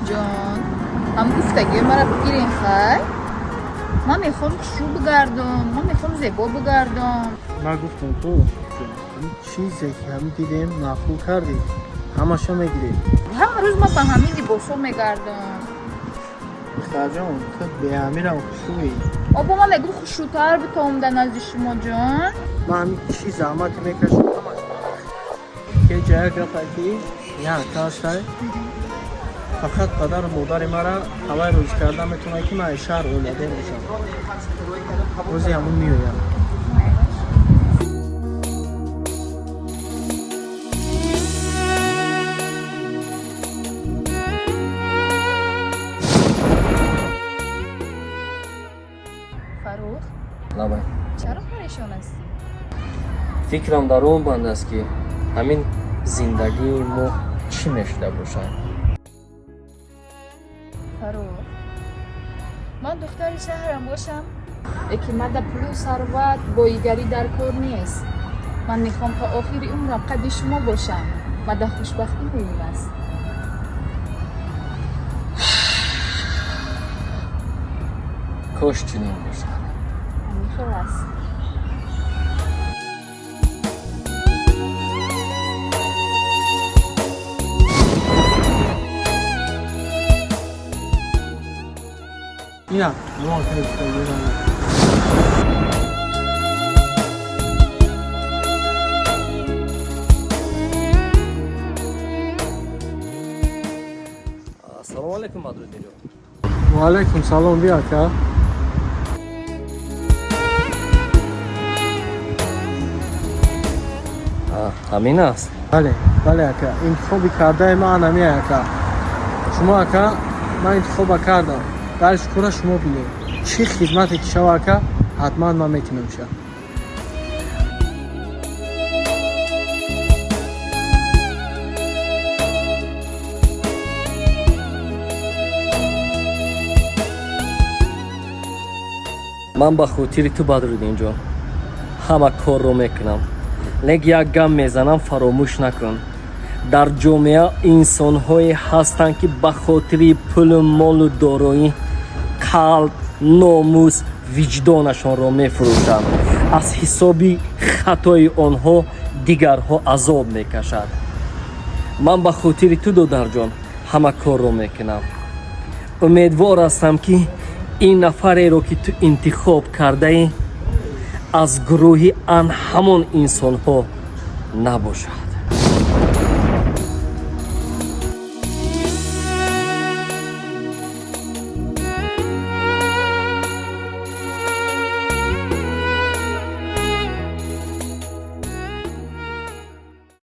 Ҷон, ҳам гуфтагиё мара бигирен хай. Ман мехоҳам хушрӯ бигардам, ман мехоҳам зебо бигардам. Ман гуфтам ку, ҳамин чизе ки ҳамин дидем, маъқул кардӣ, ҳамаша мегирем. Ҳама рӯз ман ба ҳамин либосҳо мегардам. Духтарҷон, ту беамирам хушрӯӣ. Обо, ман мегӯм хушрӯтар битавом дар назди шумо, ҷон. Ман ҳамин чӣ заҳмате мекашам, ҳамаш ке ҷая гапа ки як кастай фақат падару модари мара ҳавай рӯз карда метавонад, ки ман аз шаҳр оиладор бошам. Рӯзи ҳамун меоям. Фаррух. Лабай. Чаро парешон ҳастӣ? Фикрам дар он банд аст, ки ҳамин зиндагии мо чӣ мешуда бошад. Фаррух, ман духтари шаҳрам бошам, лекин мада пулу сарват, боигарӣ дар кор нест. Ман мехоҳам то охири умрам қади шумо бошам. Мада хушбахтӣ муҳим аст. Кош чунин бошад. Ҳамин хел аст. Ина ҳамон ки гуфтагиёна. Ассалому алайкум, Бадруддинҷон. Ваалайкум салом, бия, ака. Ҳамин аст? Бале, бале, ака, интихоби кардаи ман ҳамин, ака. Шумо, ака, ман интихоба кардам, дар шукура шумо бинед. Чӣ хизмате ки шава, ака, ҳатман ман метунам ша. Ман ба хотири ту, Бадруддинҷон, ҳама корро мекунам, лек як гап мезанам, фаромӯш накун: дар ҷомеа инсонҳое ҳастанд, ки ба хотири пулу молу дороӣ қалб, номус, виҷдонашонро мефурӯшанд. Аз ҳисоби хатои онҳо дигарҳо азоб мекашад. Ман ба хотири ту, додарҷон, ҳама корро мекунам. Умедвор ҳастам, ки ин нафареро, ки ту интихоб кардаӣ, аз гурӯҳи ан ҳамон инсонҳо набошад.